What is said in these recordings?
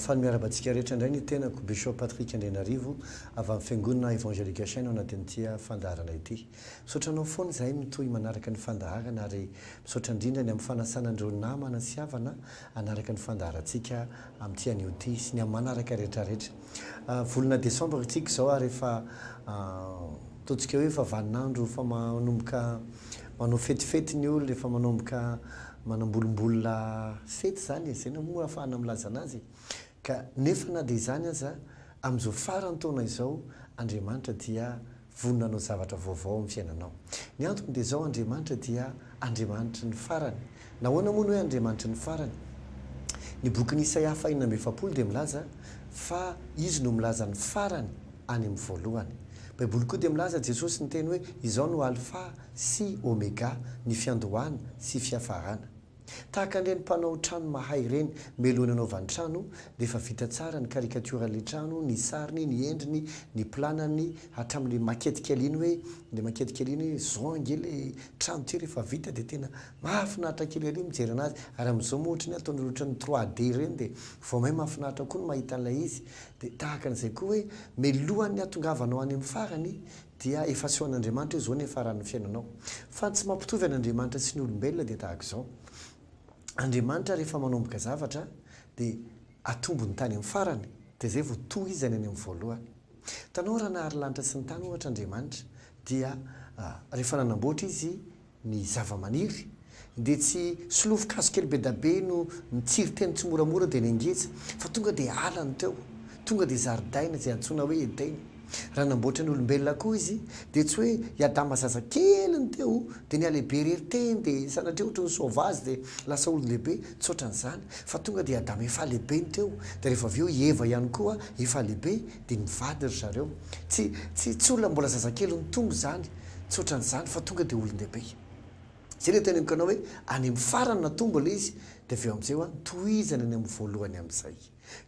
Faly miarahaba antsika rehetra indray ny tenako, Bishop Patrick Andrianarivo, avy amin'ny Fiangonana Evangelique Chaîne ao anatin'ity fandaharana ity. Misaotra anao foana izahay mitohy manaraka ny fandaharana ary misaotra indrindra ny amin'ny fanasana an'ireo namana sy havana hanaraka ny fandaharantsika amin'ity anio ity sy ny amin'ny manaraka rehetra rehetra. Volana desambra isika izao ary efa ataontsika hoe efa vaninandro efa manomboka manao fetifety ny olona, efa manomboka manambolombolona fety izany e, izay no moa ahafahana milaza anazy e. Ka nefa na dia izany aza, amin'izao faran'ny taona izao, Andriamanitra dia vonona hanao zavatra vaovao amin'ny fiainanao. Ny antony dia izao, Andriamanitra dia Andriamanitry ny farany. Nahoana moa no hoe Andriamanitry ny farany? Ny bokin'i Isaia fahenina amby 40 dia milaza fa Izy no milaza ny farany any amin'ny voalohany. Baiboly koa dia milaza Jesosy niteny hoe Izaho no Alfa sy Omega, ny fiandohana sy fiafarana. Tahaka an'ireny mpanao trano mahay ireny, mialoha ny hanaovany trano dia efa vita tsara ny caricaturan'ilay trano, ny sariny, ny endriny, ny planany, hatramin'ilay maquette kely iny hoe, ilay maquette kely iny hoe zao ange ilay trano ity rehefa vita dia tena mahafinaritra kely ery mijery anazy, ary amin'izao moa ohatran'ny hoe ataon'olona ohatran'ny trois D ireny dia vao may mahafinaritra koa ny mahita an'ilay izy, dia tahaka an'izay koa hoe mialohan'ny hahatongavanao any amin'ny farany dia efa asehon'Andriamanitra hoe izao ny hiafaran'ny fiainanao. Fa ny tsy mampitovy an'Andriamanitra sy ny olombelona dia tahaka izao, Andriamanitra rehefa manomboka zavatra dia atombony tany amin'ny farany dia izay vao tohizany any amin'ny voalohany. Hitanao raha nahary lanitra sy ny tany ohatra Andriamanitra dia rehefa nanamboatra Izy ny zavamaniry dia tsy solofon-kazo kely bedabe no nitsiry teny tsimoramora dia nengeja fa tonga dia alany teo, tonga dia zaridaina izay antsoina hoe Edena. Raha namboatra ny olombelona koa izy dia tsy hoe i Adama zazakeliny teo dia nihalehibe irery teny dia sanatria ohatry ny sauvage dia lasa olon-dehibe, tsy ohatran'izany fa tonga dia i Adama efa lehibe ny teo dia rehefa avy eo i Eva ihany koa efa lehibe dia nivady ry zareo. Tsy tsy tsy olona mbola zazakely nitombo izany. Tsy ohatran'izany fa tonga dia olon-dehibe. Izay ilay teneniko anao hoe any amin'ny farany natombo ilay izy dia avy eo amin'izay hoa tohizana any amin'ny voalohany amin'izay.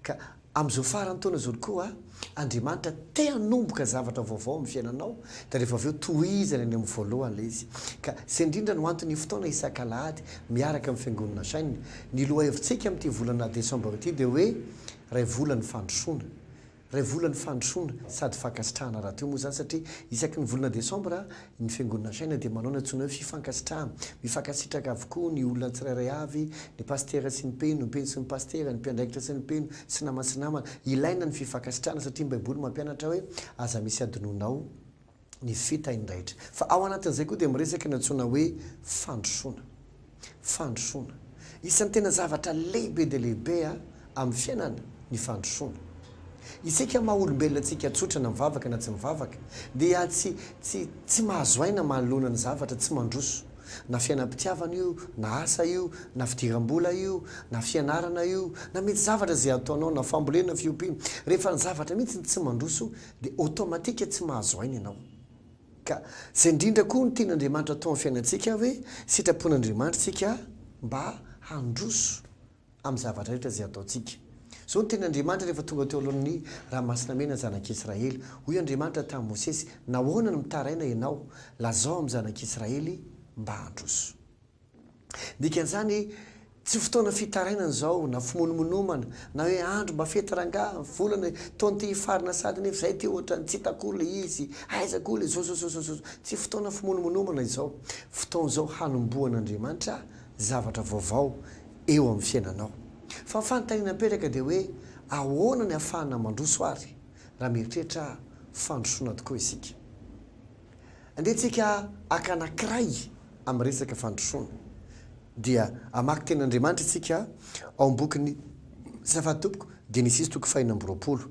Ka amin'izao faran'ny taona izao koa Andriamanitra te hanomboka zavatra vaovao amin'ny fiainanao dia rehefa avy eo tohizana any amin'ny voalohany ilay izy. Ka izay indrindra no anton'ny fotoana isak'alahady miaraka amin'ny Fiangonana Shine. Ny lohahevitsika amin'ity volana desambra ity dia hoe Iray volan'ny fandrosoana. Iray volan'ny fandrosoana sady fankasitrahana rahateo moa izany satria isaky ny volana desambra ny Fiangonana Shine dia manao ny antsoina hoe fifankasitrahana. Mifankasitraka avokoa ny olona tsirairay avy, ny pasitera sy ny mpino, ny mpino sy ny pasitera, ny mpiandraikitra sy ny mpino, sy namana sy namana. Ilaina ny fifankasitrahana satria ny Baiboly mampianatra hoe aza misy adinoinao ny fitaindraitra. Fa ao anatin'izay koa dia miresaka ny antsoina hoe fandrosoana. Fandrosoana. Isan'ny tena zavatra lehibe dia lehibe amin'ny fiainana ny fandrosoana. Isika maha olombelona antsika tsotra na mivavaka na tsy mivavaka dia tsy tsy tsy mahazo aina manoloana ny zavatra tsy mandroso. Na fiainam-pitiavana io, na asa io, na fidiram-bola io, na fianarana io, na mety zavatra izay ataonao, na fambolena, na fiompiana. Rehefa ny zavatra mihitsy no tsy mandroso dia automatique tsy mahazo aina ianao. Ka izay indrindra koa no tian'Andriamanitra atao amin'ny fiainantsika hoe sitrapon'Andriamanitra isika mba handroso amin'ny zavatra rehetra izay ataontsika. Izao no tenin'Andriamanitra rehefa tonga teo alohan'ny Ranomasina Mena ny zanak'Israely. Hoy Andriamanitra tamin'i Mosesy, Nahoana no mitaraina ianao? Lazao amin'ny zanak'Israely mba handroso. Dikan'izany, tsy fotoana fitarainana izao, na fimonomonomana, na hoe andro mba fety rangaha, volana e, taona ity hifarana sady nefa izay ity ohatran'ny tsy hita akory ilay izy, aiza koa ilay zao zao zao zao zao. Tsy fotoana fimonomonomana izao. Fotoana izao hanombohan'Andriamanitra zavatra vaovao eo amin'ny fiainanao. Fa ny fanontaniana mipetraka dia hoe, ahoana ny ahafahana mandroso ary raha mieritreritra fandrosoana tokoa isika? Andeha tsika haka anankiray amin'ny resaka fandrosoana. Dia hamaky tenin'Andriamanitra isika ao amin'ny bokin'ny, azafady tompoko, Genesisy toko faha 26.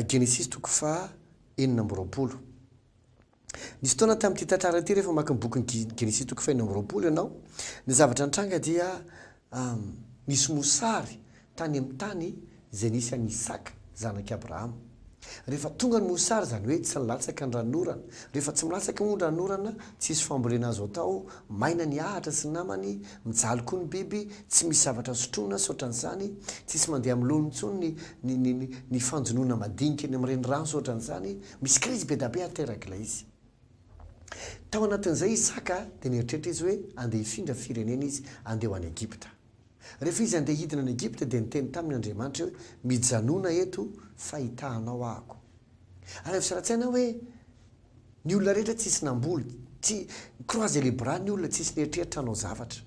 Genesisy toko faha 26. Nisy fotoana tamin'ity tantara ity rehefa mamaky ny bokin'ny Genesisy toko faha 26 ianao, ny zavatra nitranga dia nisy mosary tany amin'ny tany izay nisy an'i Isaka, zanak'i Abrahama. Rehefa tonga ny mosary, izany hoe tsy nilatsaka ny ranonorana. Rehefa tsy milatsaka moa ny ranonorana, tsisy fambolena azo atao, maina ny ahitra sy ny namany, mijaly koa ny biby, tsy misy zavatra sotroina sy ohatran'izany, tsisy mandeha amin'ny laoniny intsony ny ny ny ny fanjonoana madinika eny amin'ny renirano sy ohatran'izany, misy krizy be dia be aterak'ilay izy. Tao anatin'izay Isaka dia nieritreritra izy hoe andeha hifindra firenena izy, andeha ho any Egypta. Rehefa izy handeha hidina any Egypta dia niteny taminy Andriamanitra hoe, Mijanòna eto fa hitahanao ahako. Alaivo sary an-tsaina hoe ny olona rehetra tsisy namboly, tsy, ni-croiser les bras ny olona, tsisy nieritreritra hanao zavatra.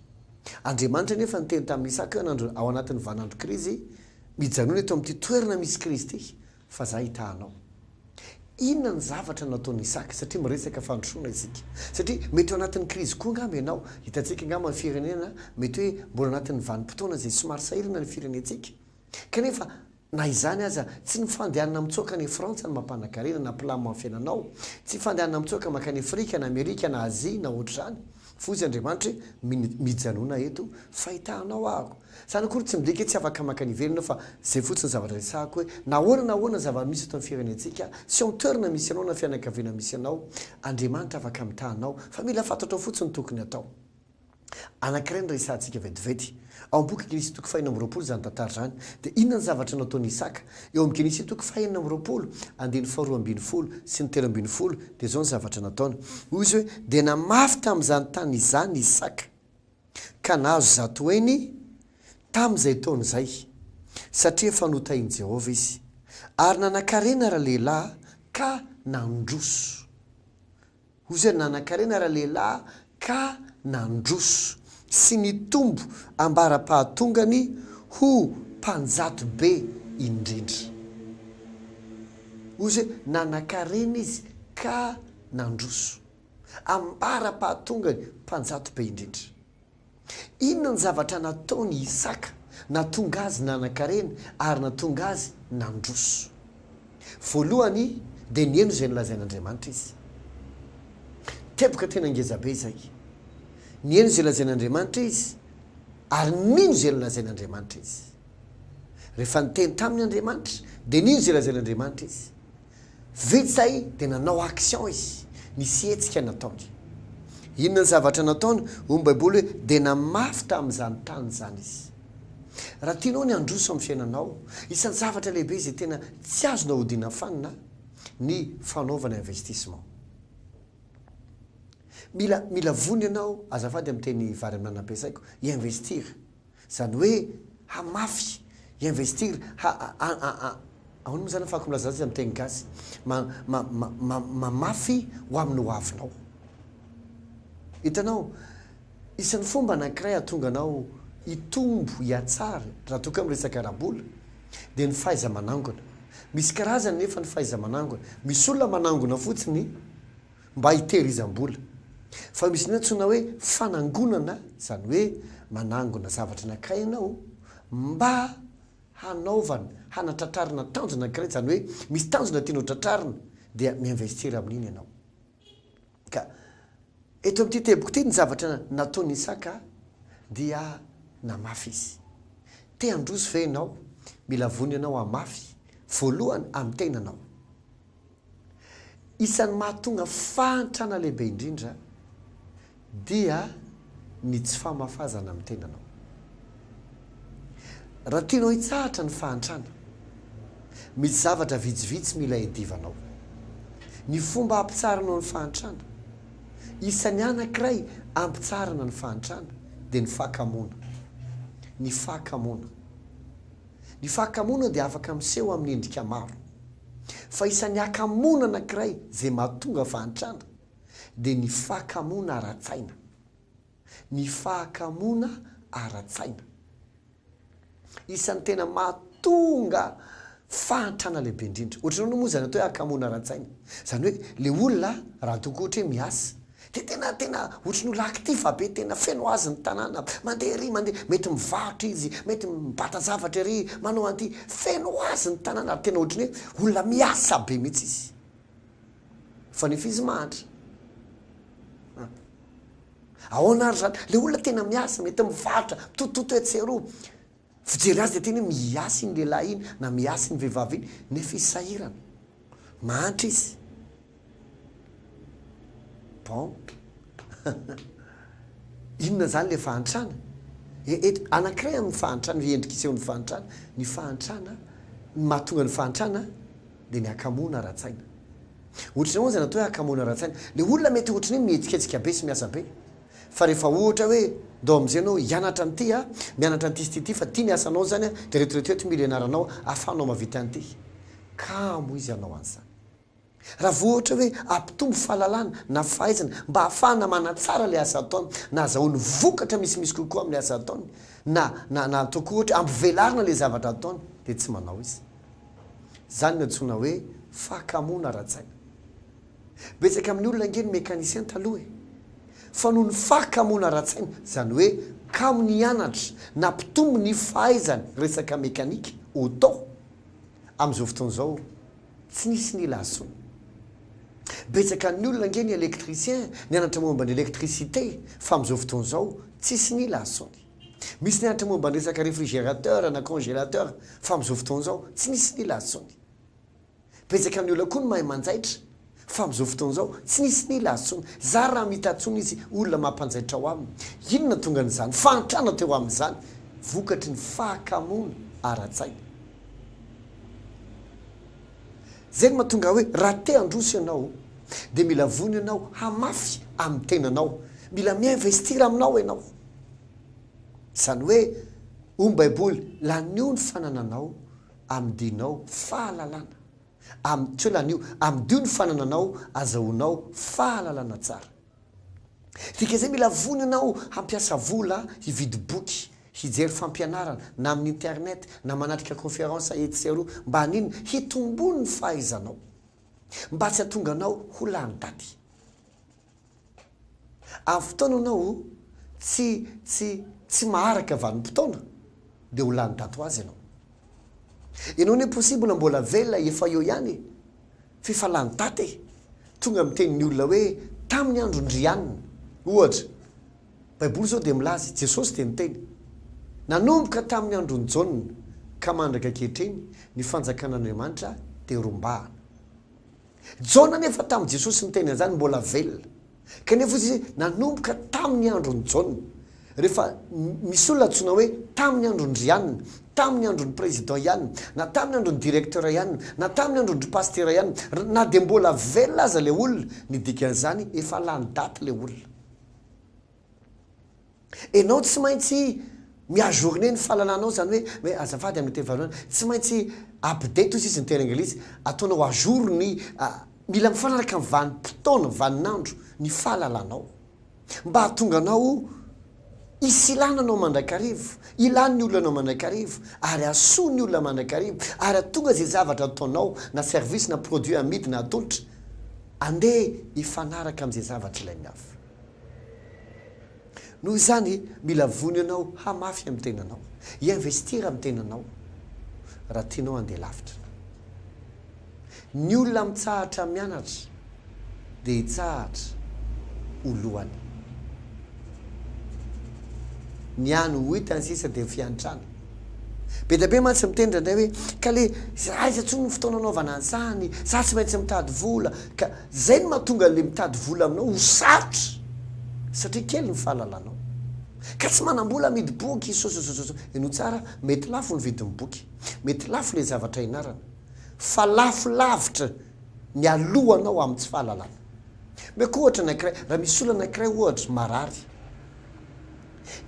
Andriamanitra anefa niteny tamin'i Isaka hoe an'andro, ao anatin'ny vaninandro krizy, mijanòna eto amin'ity toerana misy krizy ity fa za hitahanao. Inona ny zavatra nataon'i Isaka? Satria miresaka fandrosoana isika. Satria mety ao anatin'ny krizy koa angamba ianao. Hitantsika angamba ny firenena, mety hoe mbola anatin'ny vanim-potoana izay somary sahirana ny firenentsika. Kanefa na izany aza, tsy ny fandehanana mitsoaka any Frantsa no mampanan-karena na hampilamina ny fiainanao. Tsy fandehanana mitsoaka mankany Afrika na Amerika na Azia na ohatr'izany. Fa hoy izy Andriamanitra hoe, mijanona eto fa hitahanao aho. Izany akory tsy midika hoe tsy afaka maka any ivelany aho fa izay fotsiny ny zavatra resahako hoe na ahoana na ahoana zava-misy eto amin'ny firenentsika sy ao amin'ny toerana misy anao na fianakaviana misy anao, Andriamanitra afaka mitaha anao fa mila fantatrao fotsiny ny tokony hatao. Anankiray no resahantsika vetivety. Ao amin'ny boky Genesisy toko fahenina amby 20 izany tantara izany. Dia inona ny zavatra nataon'i Isaka? Eo amin'ny Genesisy toko fahenina amby 20, andininy faharoa ambinifolo sy ny 13 dia izao ny zavatra nataony. Hoy izy hoe, Dia namafy tamin'izany tany izany Isaka. ka nahazo zatoheny tamin'izay taona izay, satria efa notahin'i Jehovah izy. Ary nanankarena ralehilahy ka nandroso. Hoy izy hoe, Nanankarena ralehilahy ka nandroso sy nitombo ambara-pahatongany ho mpanjato be indrindra. Hoy izy hoe, Nanankarena izy ka nandroso. ambara-pahatongany mpanjato be indrindra. Inona ny zavatra nataon' i Isaka nahatonga azy nanan-karena ary nahatonga azy nandroso? Voalohany dia nihaino izay nolazain' Andriamanitra izy. Teboka tena ngezabe izay. Nihaino izay lazain' Andriamanitra izy ary nino izay nolazain' Andriamanitra izy. Rehefa niteny taminy Andriamanitra dia nino izay lazain' Andriamanitra izy. Vita izay dia nanao action izy, nisy hetsika nataony. Inona ny zavatra nataony? Hoy ny Baiboly hoe dia namafy tamin'izany tany izany izy. Raha tianao ny handroso amin'ny fiainanao, isan'ny zavatra lehibe izay tena tsy azonao odiana fanina ny fanaovana investissement. Mila mila vonona ianao, azafady amin'ny teny vary amin'anana ampiasaiko, hi-investir. Izany hoe hamafy, hi-investir, ha, a, a, a, ahoana moa izany ahafahako milaza azy amin'ny teny gasy? Ma, ma, ma, ma, mamafy ho amin'ny ho avinao. Hitanao, isan'ny fomba anankiray hahatonga anao hitombo, hihatsara, raha toa ka miresaka ara-bola, dia ny fahaiza-manangona. Misy karazany nefa ny fahaiza-manangona. Misy olona manangona fotsiny, mba hitehirizam-bola. Fa misy ny antsoina hoe fanangonana, izany hoe manangona zavatra anankiray ianao mba hanaovana, hanatratrarana tanjona anankiray, izany hoe misy tanjona tianao tratrarina dia mi-investir amin'iny ianao. Ka eto amin'ity teboka ity ny zavatra nataon'i Isaka dia namafy izy. Te handroso ve ianao? Mila vonona ianao hamafy voalohany amin'ny tenanao. Isan'ny mahatonga fahantrana lehibe indrindra dia ny tsy famafazana amin'ny tenanao. Raha tianao hitsahatra ny fahantrana, misy zavatra vitsivitsy mila iadivanao. Ny fomba hampitsaharanao ny fahantrana, isan'ny anankiray hampitsaharana ny fahantrana dia ny fahakamoana. Ny fahakamoana. Ny fahakamoana dia afaka miseho amin'ny endrika maro. Fa isan'ny hakamoana anankiray izay mahatonga fahantrana dia ny fahakamoana ara-tsaina. Ny fahakamoana ara-tsaina. Isan'ny tena mahatonga fahantrana lehibe indrindra. Ohatran'ny ahoana moa izany atao hoe hakamoana ara-tsaina? Izany hoe ilay olona raha toa ka ohatra hoe miasa Dia tena tena ohatry ny olona actif be, tena feno azy ny tanàna, mandeha ery mandeha, mety mivarotra izy, mety mibata zavatra ery, manao an'ity, feno azy ny tanàna ary tena ohatry ny hoe olona miasa be mihitsy izy. Fa nefa izy mahantra. An. Ahoana ary izany? Ilay olona tena miasa, mety mivarotra, mitototo etsy sy eroa. Fijery azy dia tena hoe miasa iny lehilahy iny na miasa iny vehivavy iny, nefa izy sahirana. Mahantra izy. Bon. Inona izany ilay fahantrana? Eto, anankiray amin'ny fahantrana, ny endrika isehon'ny fahantrana, ny fahantrana, ny mahatonga ny fahantrana dia ny hakamoana ara-tsaina. Ohatry ny ahoana izany atao hoe hakamoana ara-tsaina? Ilay olona mety ohatry ny hoe mihetsiketsika be sy miasa be, fa rehefa ohatra hoe. Ndao amin'izay ianao hianatra an'ity a, mianatra an'ity sy ity ity fa ity ny asanao izany a, dia ireto reto ireto mila ianaranao ahafahanao mahavita an'ity. Kamo izy hanao an'izany. Raha vao ohatra hoe hampitombo fahalalana na fahaizana mba hahafahana manatsara ilay asa ataony, na azahoany vokatra misimisy kokoa amin'ilay asa ataony, na na na ataoko ohatra hoe ampivelarina ilay zavatra ataony, dia tsy manao izy. Izany no antsoina hoe fahakamoana ara-tsaina. Betsaka amin'ny olona ange ny mécanicien taloha e! Fa noho ny fahakamoana ara-tsaina, izany hoe kamo ny hianatra, nampitombo ny fahaizany resaka mécanique, auto, amin'izao fotoana izao, Tsy nisy nila azy tsony. Betsaka ny olona ange ny électricien nianatra momba ny électricité fa amin'izao fotoana izao tsisy nila azy tsony. Misy nianatra momba ny resaka réfrigérateur na congélateur fa amin'izao fotoana izao tsy nisy nila azy tsony. Betsaka ny olona koa ny mahay manjaitra fa amin'izao fotoana izao tsy nisy nila azy tsony. Zara raha mita tsony izy olona mampanjaitra ao aminy. Inona tonga an'izany fahantrana teo amin'izany? Vokatry ny fahakamoana ara-tsaina. Zay no mahatonga hoe raha te handroso ianao dia mila vonona ianao hamafy amin'ny tenanao. Mila mi-investir aminao ianao. Izany hoe hoy ny baiboly, lanio ny fanananao, amidinao fahalalana. Am, tsy hoe lanio, amidio ny fanananao, azahoanao fahalalana tsara. Dikan'izay mila vonona ianao hampiasa vola hividy boky, hijery fampianarana na amin'ny internet na manatrika conférence etsy sy eroa mba haninona? Hitomboa ny fahaizanao. Mba tsy hahatonga anao ho lany daty. Amin'ny fotoana ianao tsy tsy tsy maharaka vanim-potoana dia ho lany daty ho azy ianao. Ianao anie possible mbola velona efa eo ihany e! F'efa lany daty e! Tonga miteny ny olona hoe tamin'ny andron-dry anona, ohatra. Baiboly izao dia milaza, Jesosy dia niteny, Nanomboka tamin'ny andron'i Jaona ka mandraka ankehitriny, ny fanjakan'Andriamanitra dia rombahana. Jaona anefa tamin'i Jesosy niteny an'izany mbola velona. Kanefa hoy izy nanomboka tamin'ny andron'i Jaona. Rehefa misy olona antsoina hoe tamin'ny andron-dry Ianona, tamin'ny andron'ny président Ianona, na tamin'ny andron'ny directeur Ianona, na tamin'ny andron-dry pasitera Ianona, na dia mbola velona aza ilay olona, ny dikan'izany efa lany daty ilay olona. Enao tsy maintsy mi-ajourner ny fahalalanao zany hoe hoe azafady amin'ny teny faharoa tsy maintsy update hozy izy ny teny anglisy, ataonao à jour ny mila mifanaraka amin'ny vanim-potoana, vaninandro ny fahalalanao mba hahatonga anao hisy ilana anao mandrakariva, ilan'ny olona anao mandrakariva ary hahasoa ny olona mandrakariva ary hahatonga izay zavatra ataonao na service na produit amidy na atolotra andeha hifanaraka amin'izay zavatra ilain'ny hafa. Noho izany, mila vonona ianao hamafy amin'ny tenanao, hi-investir amin'ny tenanao, raha tianao handeha lavitra. Ny olona mitsahatra mianatra dia hitsahatra ho lohany. Ny hany ho hitany sisa dia ny fiantrana. Be dia be mantsy miteny indraindray hoe ka le aiza intsony ny fotoana anaovana an'izany, za tsy maintsy mitady vola, ka zay no mahatonga an'le mitady vola aminao ho sarotra satria kely ny fahalalanao. Ka tsy manam-bola amidy boky sososososo, henoy tsara, mety lafo ny vidin'ny boky, mety lafo le zavatra ianarana, fa lafo lavitra ny alohanao amin'ny tsy fahalalana. Omeko ohatra anankiray, raha misy olona anankiray ohatra marary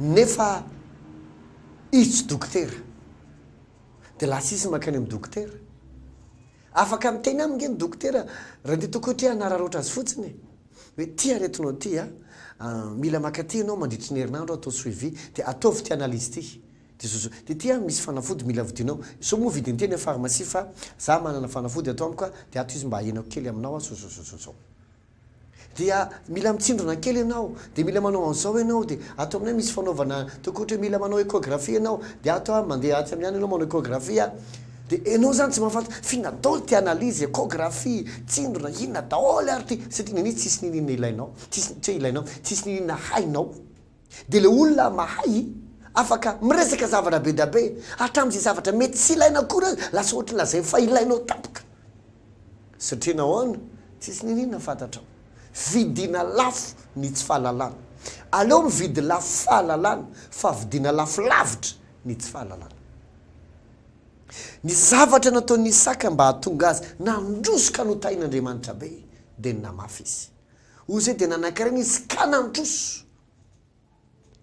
nefa Izy tsy dokotera. Dia lasa izy mankany amin'ny dokotera. Afaka miteny aminy nge ny dokotera raha ndeha tokony ohatra hoe hanararaotra azy fotsiny e. Hoe ity aretinao ity a, mila maka aty ianao mandritry ny herinandro atao suivi, dia ataovy ity analyse ity. Dia zao zao. Dia ity a misy fanafody mila vidinao. Sao moa vidiny ity any amin'ny pharmacie fa za manana fanafody ato amiko a, dia ato izy mba ahenako kely aminao a, zao zao zao zao zao. Dia mila mitsindrona kely ianao, dia mila manao an'izao ianao, dia ato aminay misy fanaovana, ataoko ohatra hoe mila manao échographie ianao, dia ato aho mandeha atsy amin'ny any ianao manao échographie a, dia ianao izany tsy mahafantatra f'inona daholo ity analyse, échographie, tsindrona, inona daholo ary ity, satria nini tsisy niniana ilainao, tsisy, tsy hoe ilainao, tsisy niniana hainao. Dia ilay olona mahay afaka miresaka zavatra be dia be, hatramin'izay zavatra mety tsy ilaina akory aza, lasa ohatry ny lazainy fa ilainao tampoka. Satria nahoana? Tsisy niniana fantatrao. Vidina lafo ny tsy fahalalana. Aleo mividy lafo fahalalana fa vidina lafo lavitra ny tsy fahalalana. Ny zavatra nataon'i Isaka mba hahatonga azy nandroso ka notahin'Andriamanitra be dia ny namafy izy. Hoy izy hoe dia nanankarena izy ka nandroso.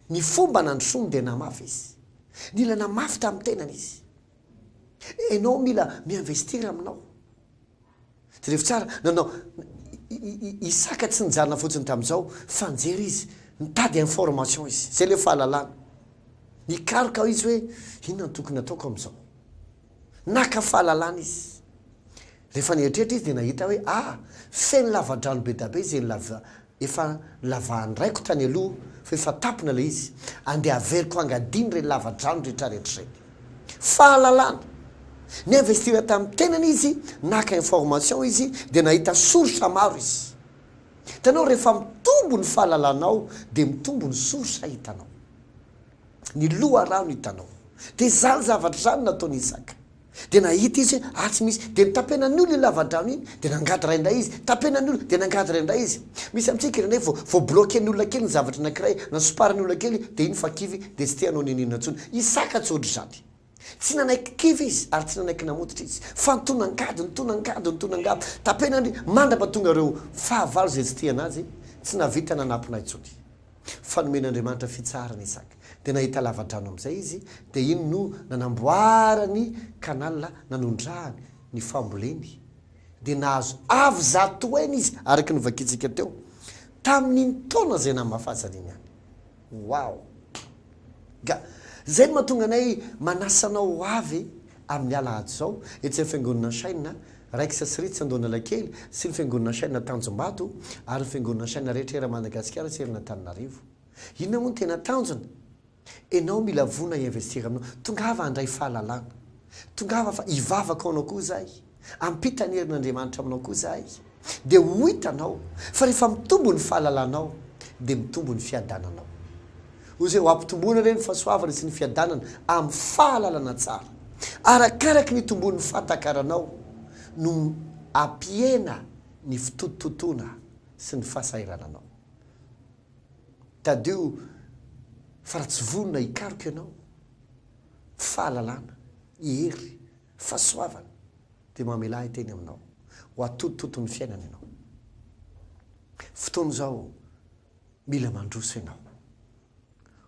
Ny fomba nandrosoany dia namafy izy. Nila namafy tamin'ny tenany izy. Enao mila mi-investir aminao. Jereo tsara, nanao, Isaka tsy nijanona fotsiny tamin'izao fa nijery izy, nitady information izy. Izay ilay fahalalana. Nikaroka izy hoe inona no tokony hataoko amin'izao. Naka fahalalana izy. Rehefa nieritreritra izy dia nahita hoe ah, feno lavadrano be da be izay nilava, efa nilavahan'ny raiko tany aloha fa efa tampina ilay izy. Andeha averiko hangadiny ireny lavadrano rehetrarehetra ireny. Fahalalana. Ni-investir tamin'ny tenany izy, naka information izy dia nahita source maro izy. Hitanao rehefa mitombo ny fahalalanao dia mitombo ny source hitanao. Ny loharano hitanao. Dia izany zavatra izany nataon'i Isaka. Dia nahita izy hoe atsy misy, dia notapenan'ny olona iny lavadrano iny, dia nangady iray indray izy, tapenan'ny olona, dia nangady iray indray izy. Misy amintsika indraindray vao, vao bloquer-n'ny olona kely ny zavatra anankiray, na somparan'ny olona kely, dia iny fa kivy, dia tsy te hanao n'inon'inona intsony. Isaka tsy ohatr'izany. Tsy nanaiky kivy izy, ary tsy nanaiky namototra izy, fa nitonangady, nitonangady, nitonangady, tapenany mandra-pahatonga ireo fahavalo izay tsy tia anazy, tsy nahavita nanapina intsony. Fa nomen'Andriamanitra fitsaharana Isaka. Dia nahita lava-drano amin'izay izy, dia iny no nanamboarany canal nanondrahany ny famboleny. Dia nahazo avo zatoheny izy, araka ny novakintsika teo, tamin'iny taona izay namafazany iny ihany. Wow! Ga. Izay no mahatonga anay manasa anao ho avy amin'ny alahady izao, etsy amin'ny Fiangonana Shine, Raiksa sy Ritz Andohanalakely, sy ny Fiangonana Shine Tanjombato, ary ny Fiangonana Shine rehetra eran'i Madagasikara sy eran'Antananarivo. Inona moa no tena tanjona? Enao mila vonona hi-investir aminao. Tongava handray fahalalana. Tongava fa hivavaka ho anao koa izahay. Hampita ny herin'Andriamanitra aminao koa izahay. Dia ho hitanao fa rehefa mitombo ny fahalalanao dia mitombo ny fiadananao. Hoy izy hoe, Ho ampitomboina re ny fahasoavana sy ny fiadanana amin'ny fahalalana tsara. Arakaraky ny itomboan'ny fahatakaranao no hampihena ny fitotototoana sy ny fahasahirananao. Tadidio fa raha tsy vonona hikaroka ianao, fahalalana, hery, fahasoavana, dia mamelà hiteny aminao. Ho atoditoton'ny fiainana ianao. Fotoana izao, mila mandroso ianao.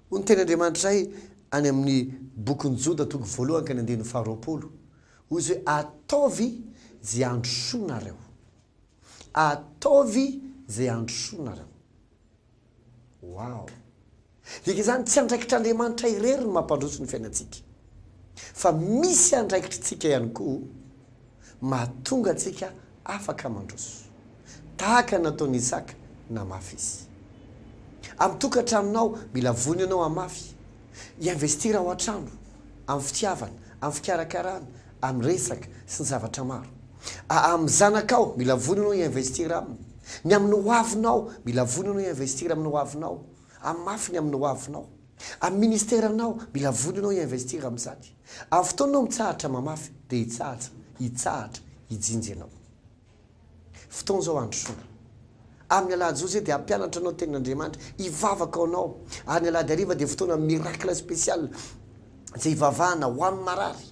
Hoy ny teny Andriamanitra izay any amin'ny bokin'i Joda toko voalohany ka ny andininy faharoapolo. Hoy izy hoe, Ataovy izay handrosoanareo. Ataovy izay handrosoanareo. Wow! Dika izany tsy andraikitr'Andriamanitra irery ny mampandroso ny fiainantsika, fa misy andraikitritsika ihany koa mahatonga antsika afaka mandroso. Tahaka ny nataon'i Isaka, namafy izy. Amin'ny tokantranonao, mila vonona ianao hamafy, hi-investir ao an-trano, amin'ny fitiavana, amin'ny fikarakarana, amin'ny resaka, sy ny zavatra maro. A Amin'ny zanakao, mila vonona ianao hi-investir aminy. Ny amin'ny hoavinao, mila vonona ianao hi-investir amin'ny hoavinao. Hamafy ny amin'ny hoavinao. Amin'ny ministeranao, mila vonona ianao hi-investir amin'izany. Amin'ny fotoana ianao mitsahatra mamafy, dia hitsahatra, hitsahatra, hijinja ianao. Fotoana izao handrosoana. Amin'ny alahady izao izay dia hampianatra anao ny tenin'Andriamanitra, hivavaka ho anao. Ary ny alahady hariva dia fotoana miracle spécial izay hivavahana ho an'ny marary.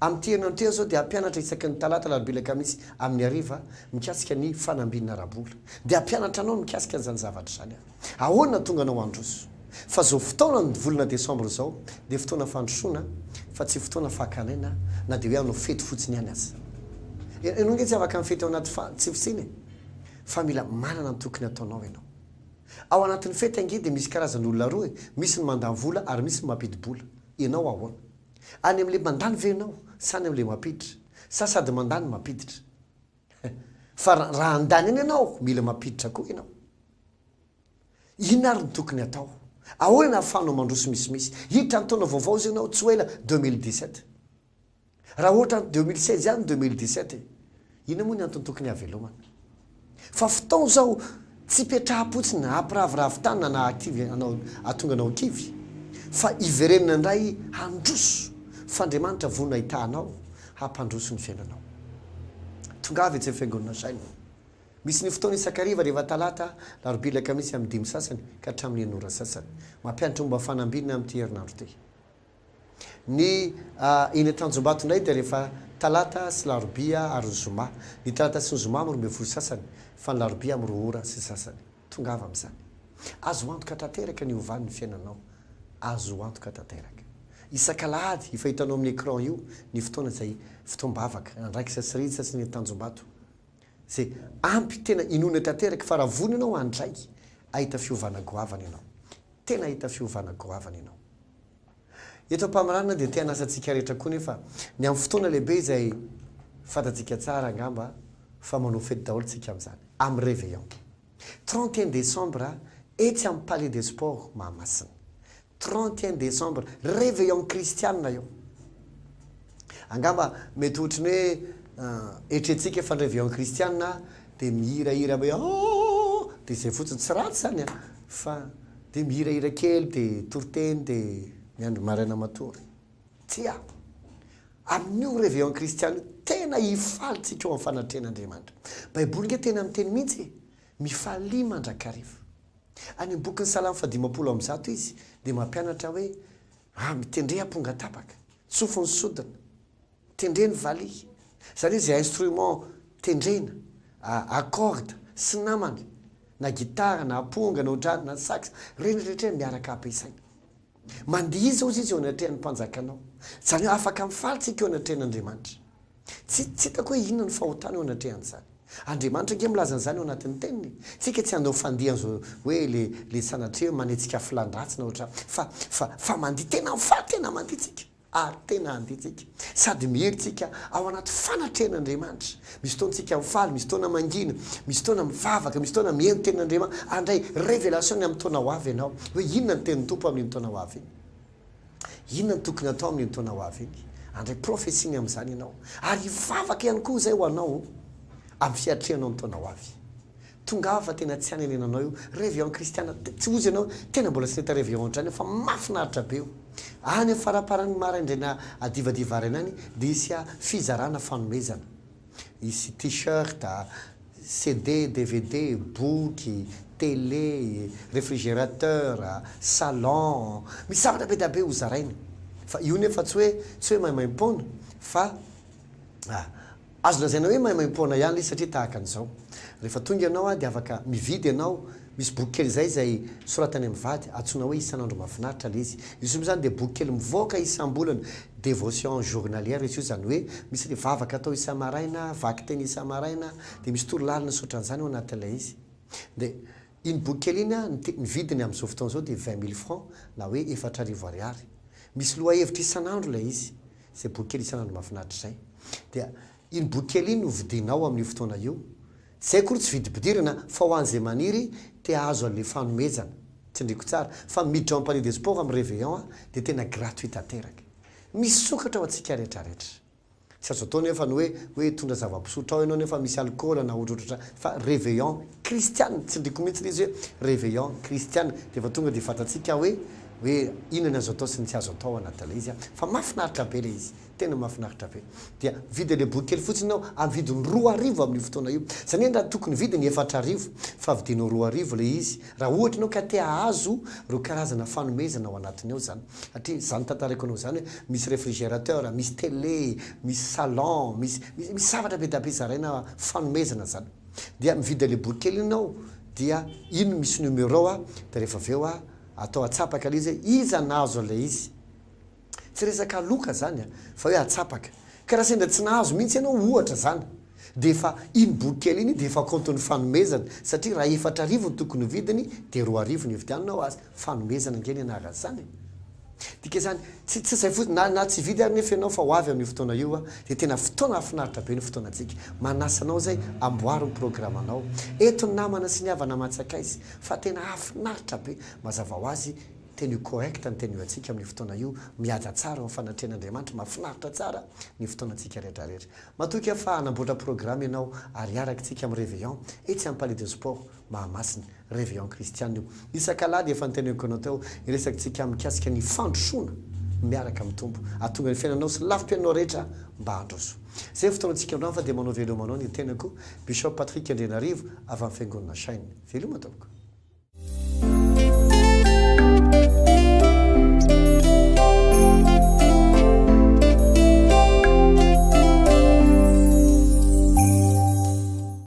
Amin'ity herinandro ity aho izao dia hampianatra isaky ny talata, alarobia, alakamisy amin'ny hariva mikasika ny fanambinana ara-bola. Dia hampianatra anao ny mikasika an'izany zavatra izany aho. Ahoana no tonga anao handroso? Fa izao fotoana ny volana desambra izao dia fotoana fandrosoana fa tsy fotoana fakana aina na dia hoe hanao fety fotsiny ihany aza. Ianao ange tsy afaka mifety ao anaty tsy fisiana e! Fa mila manana ny tokony hataonao ianao. Ao anatin'ny fety ange dia misy karazan'olona roa e, misy ny mandany vola ary misy ny mampidi-bola. Ianao ahoana? Any amin'ilay mandany ve ianao sa any amin'ilay mampiditra? Sa sady mandany no mampiditra? Fa raha handany any ianao, mila mampiditra koa ianao. Inona ary no tokony hatao? Ahoana no ahafahanao mandroso misimisy? Hiditra ny taona vaovao izao ianao tsy ho ela, 2017. Raha ohatra ny 2016 ihany ny 2017 e! Inona moa ny antony tokony hahavelomana? Fa fotoana izao tsy hipetraham-potsiny hampiraviravy tany na hahakivy anao hahatonga anao ho kivy fa hiverenana indray handroso fa Andriamanitra vonona hitaha anao hampandroso ny fiainanao. Tongava etsy amin'ny Fiangonana Shine. Misy ny fotoana isan-kariva rehefa talata, alarobia, alakamisy amin'ny dimy sasany ka hatramin'ny enina ora sasany. Mampianatra momba fanambinana amin'ity herinandro ity. Ny eny Tanjombato indray dia rehefa talata sy larobia ary ny zoma. Ny talata sy ny zoma amin'ny 12 sasany fa ny larobia amin'ny roa ora sy sasany. Tongava amin'izany. Azo antoka tanteraka ny hiovan'ny fiainanao. Azo antoka tanteraka. Isak'alahady, efa hitanao amin'ny écran io ny fotoana izay fotoam-bavaka, andraikitra sy rija sy ny tanjombato. Izay ampy tena inoana tanteraka fa raha vonona ianao handray, hahita fiovana goavana ianao. Tena hahita fiovana goavana ianao. Eto am-pamaranana dia te hanasa antsika rehetra koa nefa ny amin'ny fotoana lehibe izay fantatsika tsara angamba fa manao fety daholo tsika amin'izany, amin'ny réveillon. 31 décembre etsy amin'ny Palais des Sports Mahamasina. 31 décembre, réveillon kristianina io. Angamba mety ohatry ny hoe eritreretintsika fa ny réveillon kristianina dia mihirahira hoe oh dia izay fotsiny, tsy ratsy izany an, fa dia mihirahira kely dia toriteny dia miandry maraina matory. Tsia! Amin'io réveillon kristianina io tena hifaly tsika eo amin'ny fanatrehan'Andriamanitra. Baiboly nge tena miteny mihitsy e, mifalia mandrakariva. Any amin'ny bokin'ny Salamo faha-150 izy dia mampianatra hoe, Ah, mitendre amponga tapaka, tsofy ny sodina, tendre ny valiha. Izany hoe izay instrument tendrena, à corde, sy namany, na gitara, na amponga, na ohatrany, na sax, ireny rehetra ireny miaraka ampiasaina. Mandihiza hozy izy eo anatrehan'ny mpanjakanao. Izany hoe afaka mifaly tsika eo anatrehan'Andriamanitra. Tsy tsy hitako hoe inona ny fahotana eo anatrehan'izany. Andriamanitra ange milaza an'izany ao anatin'ny teniny e. Tsika tsy hanao fandihy an'izao hoe le le sanatria hoe manetsika filan-dratsy na ohatr'izany fa fa fa mandihy tena mifaly tena mandihy tsika ary tena handihy tsika. Sady mihira tsika ao anaty fanatrehan'Andriamanitra. Misy fotoana tsika mifaly, misy fotoana mangina, misy fotoana mivavaka, misy fotoana mihaino tenin'Andriamanitra. Handray révélation ny amin'ny taona ho avy ianao hoe inona ny tenin'ny Tompo amin'iny taona ho avy iny. Inona no tokony hatao amin'iny taona ho avy iny? Handray prophetie ny amin'izany ianao. Ary hivavaka ihany koa izay ho anao amin'ny fiatrehanao ny taona ho avy. Tongava fa tena tsy hanenenanao io. Réveillon kristiana, tsy hozy ianao, tena mbola tsy nahita réveillon ohatr'izany aho fa mahafinaritra be io. Any amin'ny faramparan'ny maraindraina adivadiva haraina any dia hisy fizarana fanomezana. Hisy t-shirt, CD, dvd, boky, télé, réfrigérateur, salon, misy zavatra be dia be ho zaraina. Fa io nefa tsy hoe tsy hoe maimaimpoana fa azo lazaina hoe maimaimpoana ihany ilay izy satria tahaka an'izao. Rehefa tonga ianao dia afaka mividy ianao Misy boky kely izay izay soratany amin'ny vady, antsoina hoe Isan'andro Mahafinaritra ilay izy. Izy io moa izany dia boky kely mivoaka isam-bolana, dévotion journalière izy io, izany hoe misy ilay vavaka atao isa-maraina, vakiteny isa-maraina, dia misy torolalana sy ohatran'izany ao anatin'ilay izy. Dia iny boky kely iny an, ny vidiny amin'izao fotoana izao dia 20 mille francs na hoe 4000 ariary. Misy lohahevitra isan'andro ilay izy, izay boky kely Isan'andro Mahafinaritra izay. Dia iny boky kely iny no vidianao amin'io fotoana io, Tsy akory tsy vidim-pidirana fa ho an'izay maniry te hahazo an'ilay fanomezana. Tsindriko tsara fa miditra ao am Palais des Sports amin'ny réveillon aho dia tena gratuit tanteraka. Misokatra ho antsika rehetra rehetra. Tsy azo atao nefa ny hoe hoe hitondra zava-pisotro ao ianao nefa misy alikaola na ohatrohatr'izany fa réveillon kristiana, tsindriko mihitsy ilay izy hoe réveillon kristiana dia efa tonga dia fantatsika hoe hoe inona ny azo atao sy ny tsy azo atao ao anatin'ilay izy fa mahafinaritra be ilay izy. Tena mahafinaritra be. Dia mividy an'ilay boky kely fotsiny ianao amin'ny vidiny 2000 amin'io fotoana io. Izany hoe raha tokony vidiny 4000 fa vidinao 2000 ilay izy. Raha ohatra ianao ka te hahazo ireo karazana fanomezana ao anatiny ao izany. Satria izany tantaraiko anao izany hoe misy réfrigérateur, misy télé, misy salon, misy misy zavatra be dia be zaraina fanomezana izany. Dia mividy an'ilay boky kely ianao dia iny misy numéro dia rehefa avy eo atao atsapaka ilay izy hoe iza nahazo an'ilay izy. Tsy resaka loka zany a, fa hoe atsapaka. Ka raha sendra tsy nahazo mihitsy ianao ohatra zany, dia efa iny boky kely iny dia efa kaontin'ny fanomezana, satria raha 4000 no tokony ho vidiny dia 2000 no ividiananao azy, fanomezana ange ny anaran'izany e. Dika izany, tsy tsy izay fotsiny, na na tsy hividy ary nefa ianao fa ho avy amin'io fotoana io a, dia tena fotoana hahafinaritra be ny fotoanantsika. Manasa anao izay, amboary ny programanao. Eto ny namana sy ny havana aman-tsakaiza, fa tena hahafinaritra be. Mazava ho azy, Tenue correcte ny tenue antsika amin'io fotoana io, mihaja tsara eo amin'ny fanatrehan'Andriamanitra, mahafinaritra tsara ny fotoanantsika rehetra rehetra. Matoky aho fa hanamboatra programme ianao ary hiaraka isika amin'ny réveillon etsy amin'ny Palais de Sport Mahamasina. Réveillon kristiana io. Isak'alahady efa noteneniko anao teo, hiresakintsika mikasika ny fandrosoana miaraka amin'ny Tompo. Hahatonga ny fiainanao sy ny lafim-piainanao rehetra mba handroso. Izay ny fotoanantsika androany fa dia manao veloma anao ny tenako, Bishop Patrick Andrianarivo avy amin'ny Fiangonana Shine. Veloma tompoko.